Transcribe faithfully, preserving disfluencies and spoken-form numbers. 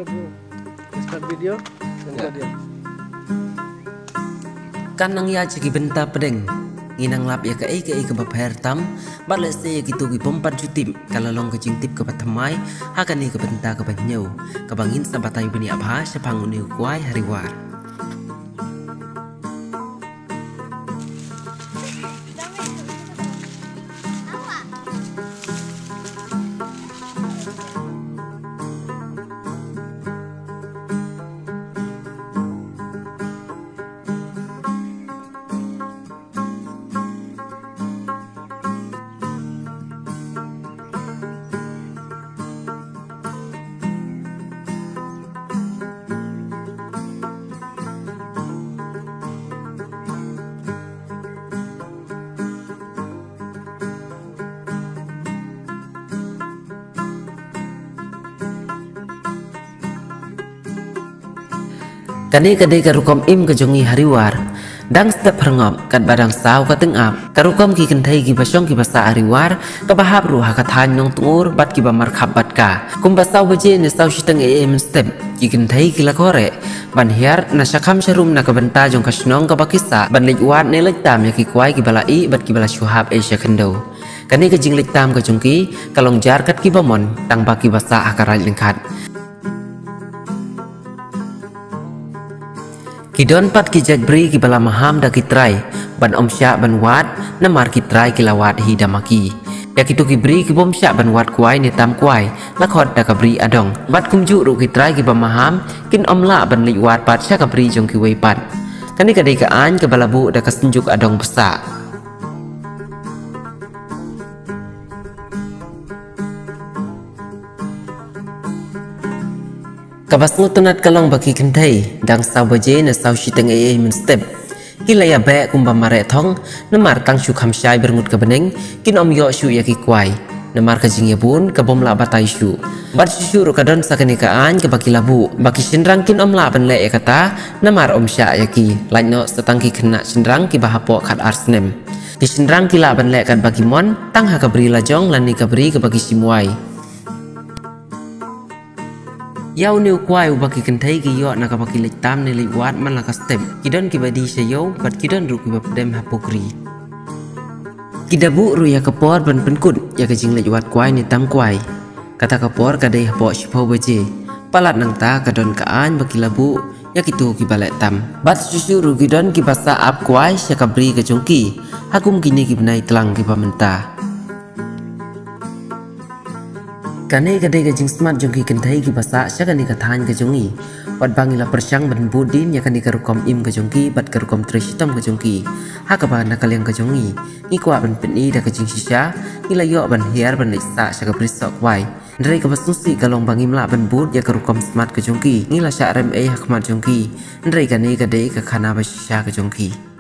Start video. Kan nang ïa ki bynta pdeng. Ngi nang lap ïa kaei kaei kaba pher tam. Bad lehse ïa kito ki bym pat ju tip, ka la long ka jingtip kaba thymmai ha kane ka bynta kaba hynñiew, kaba ngin sa batai bniah bha shaphang une u kwai ha Ri War. Kane ka dei ka rukom im ka jong ngi ha Ri War. Dang step pyrngop, katba dang saw ka tyngap. Ka rukom ki kynthei kiba shong kiba sah ha Ri War, kaba hap ruh ha ka thaiñ Nongtngur, bad kiba markhap bad ka. Kumba saw baje ne saw shiteng eiei mynstep, ki kynthei ki la kyrhai ban hiar na shakham sharum na ka bynta jong ka shnong kaba ki sah, ban leit wad ne leit tam ïa ki kwai kiba la ih bad kiba la shu hap ei sha khyndew. Kane ka jingleit tam ka jong ki ka long jar kat kiba mon, tang ba kiba sah ha ka raid lyngkhat. Ki don pat ki jait briew kiba la maham da ki trai ban ym shah ban wad, namar ki trai ki la wad hi da ma ki. Ïa kito ki briew ki bym shah ban wad kwai ne tam kwai, la khot da ka briew adong. Bad kumjuh ruh ki trai kiba maham kin ym lah ban leit wad pat sha ka briew jong kiwei pat. Kane ka dei ka aiñ kaba la buh da ka Synjuk Adong Bsah. Kaba sngewtynnat ka long ba ki kynthei, dang saw baje ne saw shiteng eiei mynstep, ki la ïa beh kumba mareh thong, namar tang shu kham shai byrngut ka bneng, kin ym ïoh shuh ïa ki kwai. Namar ka jingïabun ka bym lah batai shuh. Bad shuh shuh ruh ka don sa kane ka aiñ kaba ki la buh, ba ki shynrang kin ym lah ban leh ïa kata, namar ym shah ïa ki. Lait noh sa tang ki khynnah shynrang kiba hapoh khatar snem. Ki shynrang ki lah ban leh katba ki mon, tang ha ka bri lajong lane ka bri kaba ki shim wai. Ïa une u kwai uba ki kynthei ki ïoh na kaba ki leit tam ne leit wad man la ka step. Ki don kiba die sha ïew, bad ki don ruh kiba pdem ha pukri. Ki da buh ruh ïa ka por ban pynkut ïa ka jingleit wad kwai ne tam kwai. Kata ka por ka dei hapoh shiphew baje. Palat nangta ka don ka aiñ ba ki la buh ïa kito kiba leh tam. Bad shuh shuh ruh ki don kiba sah ap kwai sha ka bri ka jong ki. Ha kum kine ki bnai tlang kiba mynta. Kane ka dei ka jingsmat jong ki kynthei kiba sah sha kane ka thaiñ ka jong ngi. Bad ba ngi la pyrshang ban bud dien ïa kane ka rukom im ka jong ki, bad ka rukom trei shitom ka jong ki. Ha kaba na ka liang ka jong ngi, ngi kwah ban pyni da ka jingshisha, ngi la ïoh ban hiar ban leit sah sha ka bri soh kwai. Hynrei kaba sngewsih ka long ba ngim lah ban bud ïa ka rukom smat ka jong ki. Ngi la shah rem ei ha khmat jong ki. Hynrei kane ka dei ka khana ba shisha ka jong ki.